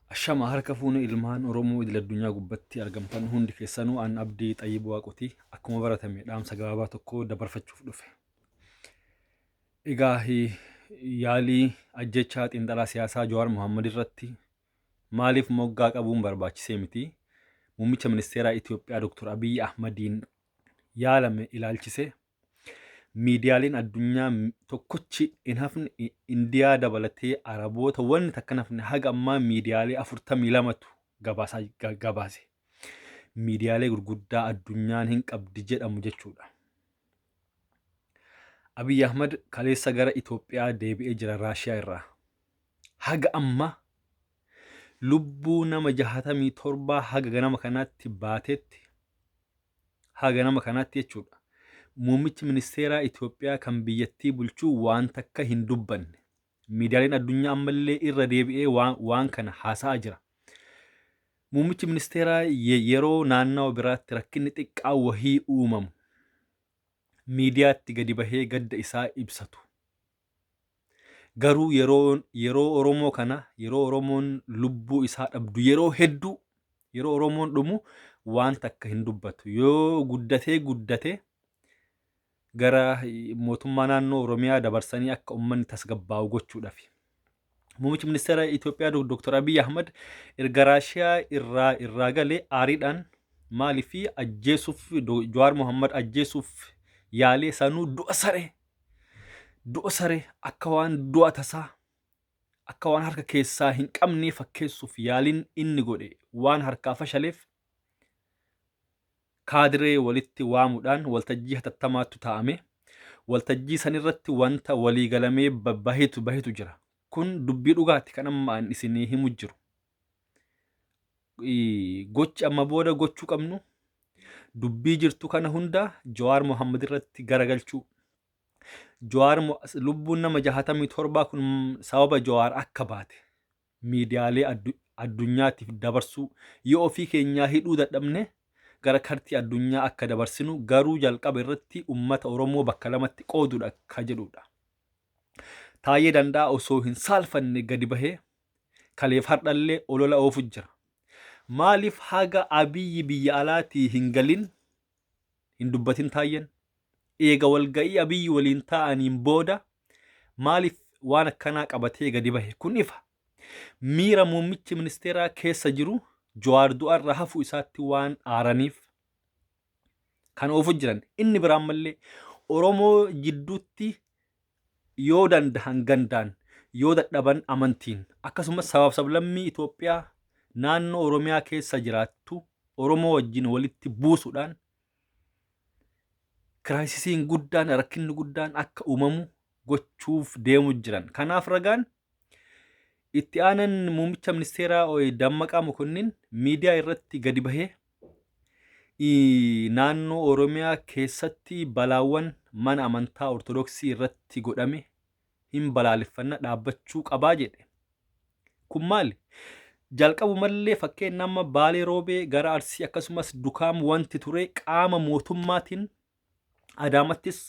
Ashama harka fuune ilmaan Oromoo idil addunyaa gubbatti argamtan hundi keessanuu, an Abdii Xayyib Waaqotii akkuma baratame dhaamsa gabaabaa tokko dabarfachuuf dhufe. Egaa yaalii ajjechaa xiinxalaa siyaasaa Jawaar Mohammad irratti maaliif moggaa qabuun barbaachisee miti. Muummicha ministeeraa Itoophiyaa Dr. Abiyyi Ahmadiin yaalame ilaalchise miidiyaaleen addunyaa tokkochi hin hafne, Indiyaa dabalatee Araboota, wanni takka hin hafne, haga ammaa miidiyaalee 42tu gabaasaa gabaase. Miidiyaalee gurguddaa addunyaan hin qabdi jedhamu jechuudha. Abiy Ahmad kaleessa gara Itoophiyaa deebi'ee jira Raashiyaa irraa. Haga ammaa lubbuu nama 67 haga ganama kanaatti baatetti, haga ganama kanaatti jechuudha. Muummichi ministeeraa Itoophiyaa kan biyyattii bulchuu waan takka hin dubbanne. Miidiyaaleen addunyaa ammallee irra deebi'ee waan kana haasa'aa jira. Muummichi ministeeraa yeroo naannawa biraatti rakkinni xiqqaa wahii uumamu miidiyaatti gadi bahee gadda isaa ibsatu. Garuu yeroo Oromoo kana, yeroo Oromoon lubbuu isaa dhabdu, yeroo hedduu yeroo Oromoon dhumu waan takka hin dubbatu. Yoo guddatee guddate gara mootummaa naannoo Oromiyaa dabarsanii akka uummanni tasgabbaa'u gochuudhaaf. Muummichi ministeera Itoophiyaa Dr. Abiy Ahmad erga Raashiyaa irraa galee aariidhaan maaliif ajjeesuuf, Jawaar Mohammad ajjeesuuf yaalee, sanuu du'a saree, du'a saree, akka waan du'a tasaa, akka waan harka keessaa hin qabnee fakkeessuuf yaaliin inni godhe waan harkaa fashaleef, kaadiree walitti waamuudhaan waltajjii hatattamaatu taa'ame. Waltajjii sanirratti wanta waliigalamee bahetu jira. Kun dubbii dhugaati kan amma an isinii himu jiru. Gochi amma booda gochuu qabnu dubbii jirtu kana hunda Jawaar Mohammad irratti garagalchuu. Jawaar lubbuun nama 67 kun sababa Jawaar akka baate miidiyaalee addunyaatiif dabarsuu, yoo ofii keenyaa hidhuu dadhabne gara kartii addunyaa akka dabarsinu, garuu jalqaba irratti ummata Oromoo bakka lamatti qooduudha ka jedhudha. Taayyee Danda'aa osoo hin saalfanne gadi bahee kaleef hardhallee olola oofu jira. Maaliif haga Abiyyi biyya alaatii hin galin hin dubbatin Taayyeen? Eega walga'ii Abiyyi waliin taa'aniin booda maaliif waan akkanaa qabatee gadi bahe? Kun ifa. Miira muummichi ministeeraa keessa jiru, Jawaar du'arra hafuu isaatti waan aaraniif kan oofu jiran. Inni biraan mallee Oromoo jidduutti yoo dandahan gandaan, yoo dadhaban amantiin, akkasumas sabaaf sablammii Itoophiyaa naannoo Oromiyaa keessa jiraattu Oromoo wajjin walitti buusuudhaan crisisiin guddaan, rakkinni guddaan akka uumamu gochuuf deemu jiran. Kanaaf ragaan itti aanan muummicha ministeeraa Dammaqaa Mokonnin miidiyaa irratti gadi bahee naannoo Oromiyaa keessatti balaawwan mana amantaa Ortodoksii irratti godhame hin balaaleffanna, dhaabbachuu qabaa jedhe. Kun maali? Jalqabumallee fakkeenya amma Baalee Roobee gara Arsii akkasumas Dukaam wanti ture qaama mootummaatiin, Adaamattis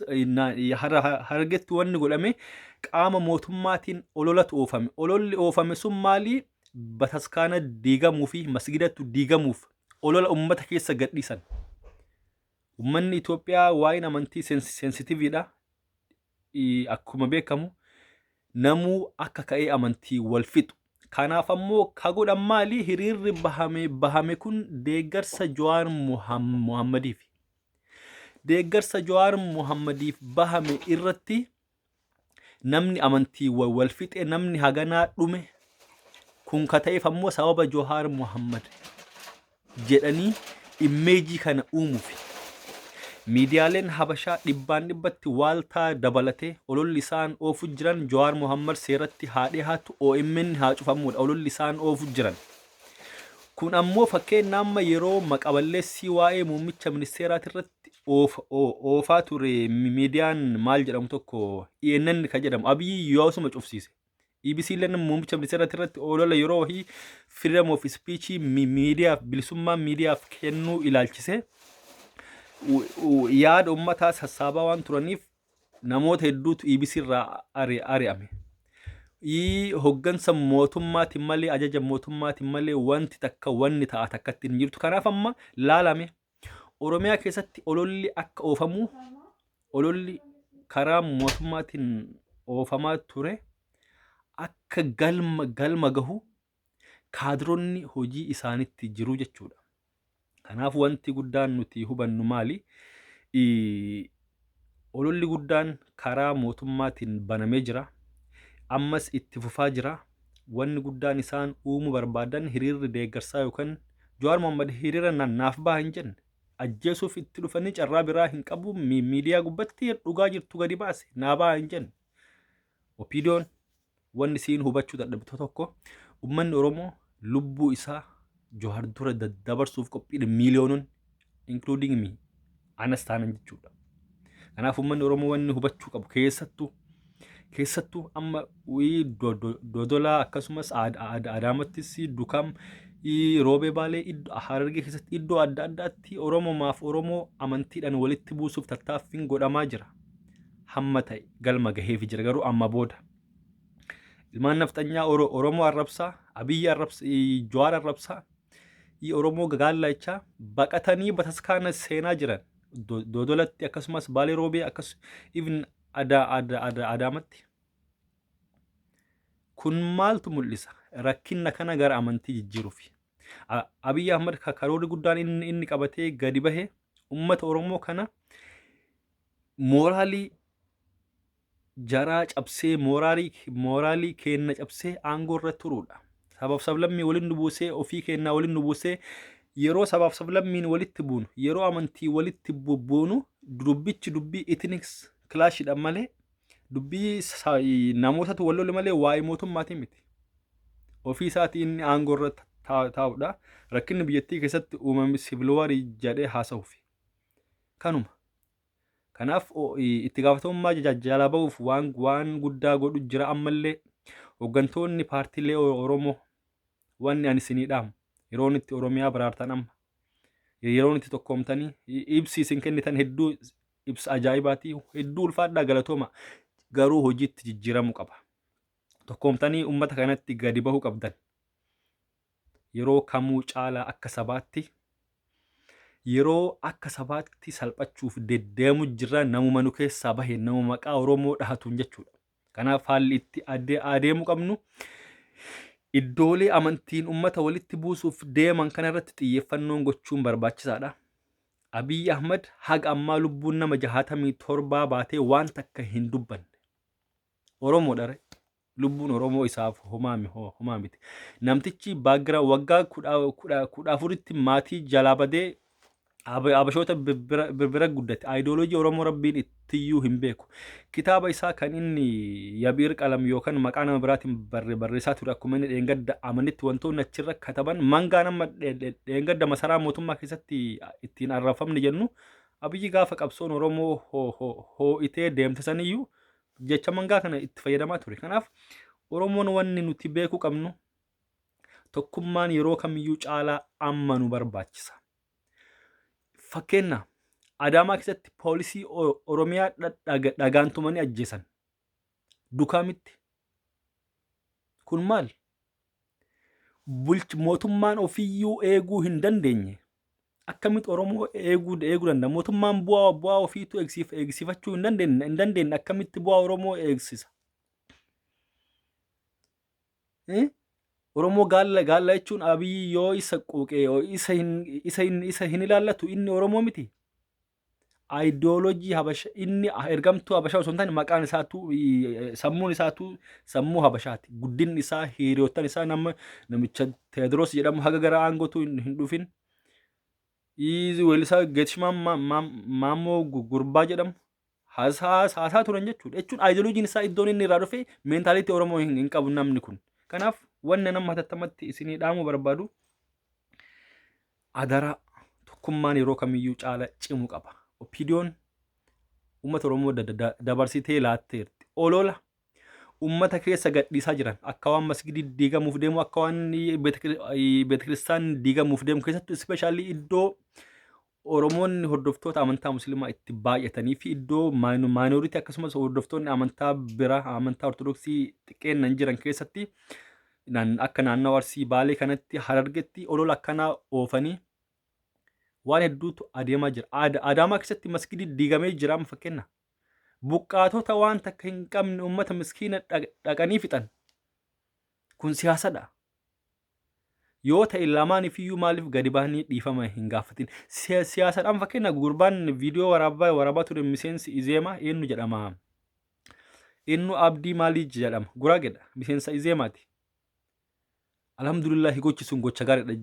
Harargetti wanni godhame qaama mootummaatiin ololatu oofame. Ololli oofame sun maali? Bataskaana diigamuu fi masgidatu diigamuuf olola uummata keessa gadhiisan. Uummanni Itoophiyaa waa'een amantii sensitiveiidha. Akkuma beekamu namuu akka ka'ee amantii wal fixu. Kanaaf ammoo ka godhan maali? Hiriirri bahame kun deeggarsa Jawaar Mohammadiif. Deeggarsa Jawaar Mohammadiif bahame irratti namni amantii wal fixe, namni haganaa dhume, kun ka ta'eef ammoo sababa Jawaar Mohammad jedhanii imageii kana uumuufi. Miidiyaaleen Habashaa dhibbaan dhibbatti Waaltaa dabalatee ololli isaan oofu jiran Jawaar Mohammad seeratti haa dhiyaatu, OMN haa cufamuudha ololli isaan oofu jiran. Kun ammoo fakkeenya amma yeroo maqaballeessii waa'ee muummicha ministeeraati irratti oofaa ture miidiyaan maal jedhamu tokko, ENN kan jedhamu, Abiyyi yoosuma cufsiise. EBC illee muummicha ministeeraati irratti olola yeroo wahii freedom of speech miidiyaaf, bilisummaa miidiyaaf kennuu ilaalchise yaada uummataa sassaabaa waan turaniif namoota hedduutu EBC irraa ari'ame. Hoggansa mootummaatiin malee, ajaja mootummaatiin malee wanti takka wanni ta'a takkatti hin jirtu. Kanaaf amma laalame Oromiyaa keessatti ololli akka oofamu, ololli karaa mootummaatiin oofamaa ture akka galma gahu kaadiroonni hojii isaanitti jiru jechuudha. Kanaaf wanti guddaan nuti hubannu maali? Ololli guddaan karaa mootummaatiin banamee jira. Ammas itti fufaa jira. Wanni guddaan isaan uumuu barbaadan hiriirri deeggarsaa yookaan Jawaar Mohammad hiriira naaf baha hin jenne. Ajjeesuuf itti dhufanii carraa biraa hin qabu, miidiyaa gubbatti dhugaa jirtu gadi baase, naa baha hin jenne. OPDOn wanni isiin hubachuu dadhabde tokko, uummanni Oromoo lubbuu isaa Jawaar dura daddabarsuuf qophiidha, miiliyoonon, including me, anas taanan jechuudha. Kanaaf uummanni Oromoo wanni hubachuu qabu, keessattuu amma Dodolaa akkasumas Adaamattis, Dukam, Roobee, Baalee, Harargee keessatti iddoo adda addaatti Oromomaaf Oromoo amantiidhaan walitti buusuuf tattaaffiin godhamaa jira. Hamma ta'e galma gaheef jira, garuu amma booda. Ilmaan nafxanyaa Oromoo arrabsaa, Abiyyi arrabsaa, Jawaar arrabsaa, Oromoo gagaallachaa baqatanii bataskaana seenaa jiran. Dodolatti akkasumas Baalee Roobee, akkas even Adaamatti. Kun maaltu mul'isa? Rakkina kana gara amantii jijjiiruufi. Abiyyi Ahmad karoorri guddaan inni qabatee gadi bahe uummata Oromoo kana mooraalii jaraa cabsee, mooraalii keenna cabsee aangoo irra turuudha. Sabaaf sablammii waliin nu buusee, ofii keennaa waliin nu buusee, yeroo sabaaf sablammiin walitti buunu, yeroo amantii walitti buunu, dubbichi dubbii ethnic clashidha malee, dubbii namootatu wal lole malee waa'ee mootummaatii miti. Ofii isaatii inni aangoo irra taa'udha. Rakkinni biyyattii keessatti uumame civil war jedhee haasa'uufi. Kanuma. Kanaaf itti gaafatamummaa jalaa bahuuf waan guddaa godhu jira. Ammallee hooggantoonni paartiilee Oromoo, wanni ani isinii dhaamu, yeroon itti Oromiyaa baraartan amma. Yeroon itti tokkoomtanii, ibsi isin kennitan hedduu ibsa ajaa'ibaati, hedduu ulfaadhaa, galatooma, garuu hojiitti jijjiiramuu qaba. Tokkoomtanii uummata kanatti gadi bahuu qabdan. Yeroo kamuu caalaa akka sabaatti, yeroo akka sabaatti salphachuuf deddeemu jirra, namuma nu keessaa bahe, nama maqaa Oromoo dhahatuun jechuudha. Kanaaf haalli itti adeemuu qabnu, iddoolee amantiin uummata walitti buusuuf deeman kanarratti xiyyeeffannoon gochuun barbaachisaadha. Abiyyi Ahmad haga ammaa lubbuun nama 67 baatee waan takka hin dubbanne. Oromoodha re. Lubbuun Oromoo isaaf homaa miti. Namtichi baaggira waggaa 14tti maatii jalaa badee Abashoota bira guddate. Ayidooloojii Oromoo Rabbiin ittiyyuu hin beeku. Kitaaba isaa kan inni Yabiir Qalam yookaan maqaa nama biraatiin barreessaa ture, akkuma inni dheengadda amanetti, wantoonni achirra kataban mangaan amma dheengadda masaraa mootummaa keessatti ittiin arrabfamne jennu, Abiyyi gaafa qabsoon Oromoo hoo'itee deemte saniyyuu jecha mangaa kana itti fayyadamaa ture. Kanaaf Oromoon wanni nuti beekuu qabnu, tokkummaan yeroo kamiyyuu caalaa amma nu barbaachisa. Fakkeenya, Adaamaa keessatti poolisii Oromiyaa dhagaan tumanii ajjeesan. Dukaamitti. Kun maal? Bulch mootummaan ofiyyuu eeguu hin dandeenye. Akkamitti Oromoo eeguu danda'a? Mootummaan bu'aa ofiitu eegsifachuu hin dandeenye, akkamitti bu'aa Oromoo eegsisa? Oromoo gaalla gaalla jechuun Abiyyi yoo isa quuqee yoo isa hin ilaallatu, inni Oromoo miti. Ayidooloojii Habasha, inni ergamtuu Habashaa osoo hin taane, maqaan isaatu, sammuun isaatu sammuu Habashaati. Guddinni isaa, hiriyoottan isaa, nama namicha Teediroos jedhamu haga gara aangootu hin dhufin. Weellisaa Geetishimaa Maammoo Gurbaa jedhamu haasaa turan jechuudha. Jechuun ayidooloojiin isaa, iddoon inni irraa dhufe, mentality Oromoo hin qabu namni kun. Kanaaf wanni nama hatattamatti isinii dhaamuu barbaadu, adaraa tokkummaan yeroo kamiyyuu caala cimu qaba. OPDOn uummata Oromoo dabarsitee laatteerti. Olola uummata keessa gadhiisaa jiran akka waan masgidii diigamuuf deemu, akka waan beetakiristaanni diigamuuf deemu, keessattuu especially iddoo Oromoonni hordoftoota amantaa Musliimaa itti baay'atanii fi iddoo minority, akkasumas hordoftoonni amantaa biraa, amantaa Ortodoksii xiqqeennan jiran keessatti, akka naannoo Arsii, Baalee kanatti, Harargetti olola akkanaa oofanii waan hedduutu adeemaa jira. Adaamaa keessatti masgidii diigamee jira amma fakkeenya. Buqqaatota waan takka hin qabne, uummata miskiina dhaqanii fixan. Kun siyaasadha. Yoo ta'e lamaaniif iyyuu maaliif gadi bahanii dhiifama hin gaafatin? Siyaasadhaan fakkeenya gurbaan viidiyoo waraabaa ture, miseensi Izeemaa eenyu jedhama? Eenyu, Abdii maalii jedhama? Guraagedha. Miseensa Izeemaati. Alhamdulillahi, gochi sun gocha gaariidha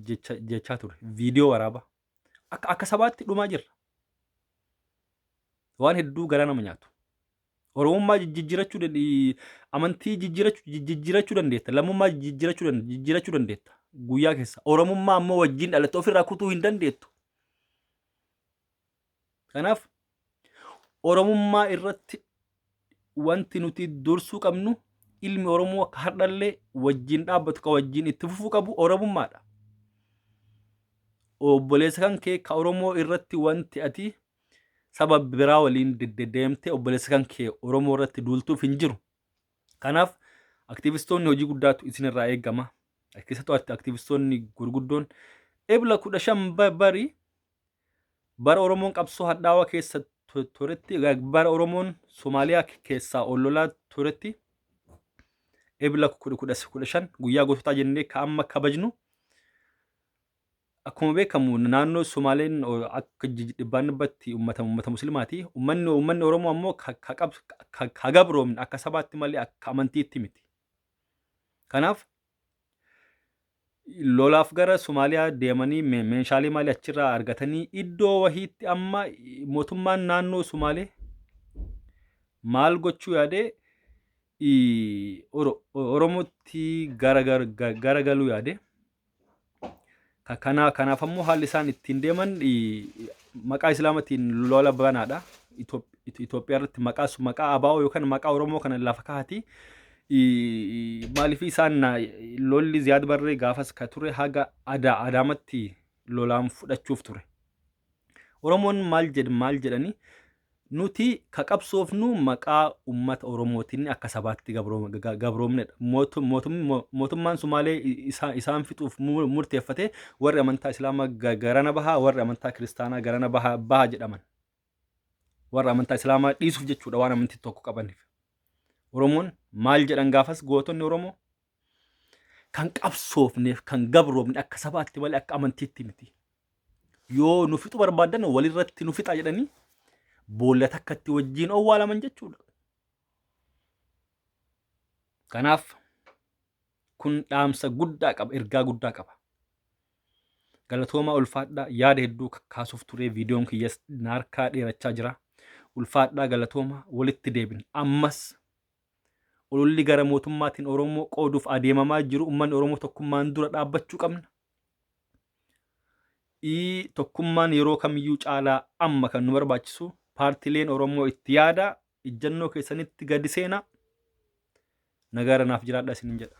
jechaa ture. Viidiyoo waraabaa. Akka sabaatti dhumaa jirra. Waan hedduu garaa nama nyaatu. Oromummaa jijjiirachuu, amantii jijjiirachuu dandeetta. Lammummaa jijjiirachuu dandeetta. Guyyaa keessa. Oromummaa ammoo wajjin dhalatte ofirraa kutuu hin dandeettu. Kanaaf Oromummaa irratti wanti nuti dursuu qabnu, ilmi Oromoo akka hardhallee wajjin dhaabbatu, ka wajjin itti fufuu qabu Oromummaadha. Obboleessa kan kee ka Oromoo irratti wanti ati saba biraa waliin deddeemtee obboleessa kan kee Oromoo irratti duultuuf hin jiru. Kanaaf aktiivistoonni hojii guddaatu isinirraa eegama. Keessattuu aktiivistoonni gurguddoon Ebla 15 bari bara Oromoon qabsoo hadhaawaa keessa turetti, bara Oromoon Somaaliyaa keessaa ol lolaa turetti, Ebla 15 guyyaa goototaa jennee ka amma kabajnu, akkuma beekamu naannoo Somaaleen akka dhibbaan dhibbatti uummata Musliimaati. Uummanni Oromoo ammoo ka gabroomne akka sabaatti malee akka amantiitti miti. Kanaaf lolaaf gara Somaaliyaa deemanii meeshaalee maalii achirraa argatanii iddoo wahiitti amma mootummaan naannoo Somaalee maal gochuu yaadee, Oromootti garagaluu yaade. Kanaaf ammoo haalli isaan ittiin deeman maqaa Islaamatiin lola banaadha. Itoophiyaa irratti maqaa ABO yookaan maqaa Oromoo kana lafa kaa'ati. Maaliif isaan lolli Ziyaad Barree gaafas ka ture haga Adaamatti lolaan fudhachuuf ture. Oromoon maal jedhanii, nuti ka qabsoofnu maqaa uummata Oromootiin akka sabaatti gabroomnedha. Mootummaan Sumaalee isaan fixuuf murteeffate, warri amantaa Islaamaa garana bahaa, warri amantaa Kiristaanaa garana bahaa jedhaman. Warra amantaa Islaamaa dhiisuuf jechuudha, waan amantii tokko qabaniif. Oromoon maal jedhan gaafas gootonni Oromoo? Kan qabsoofneef kan gabroomne akka sabaatti malee akka amantiitti miti. Yoo nu fixu barbaadan walirratti nu fixa jedhanii boolla takkatti wajjin owwaalaman jechuudha. Kanaaf kun dhaamsa guddaa qaba, ergaa guddaa qaba. Galatoomaa, ulfaadhaa. Yaada hedduu kaasuuf ture, viidiyoon kiyyas naarkaa dheerachaa jira. Ulfaadhaa, galatoomaa, walitti deebina. Ammas ololli gara mootummaatiin Oromoo qooduuf adeemamaa jiru, uummanni Oromoo tokkummaan dura dhaabbachuu qabna. Tokkummaan yeroo kamiyyuu caalaa amma kan nu barbaachisu. Paartileen Oromoo itti yaada, ijjannoo keessanitti gadi seenaa. Nagaara naaf jiraadha isinin jedha.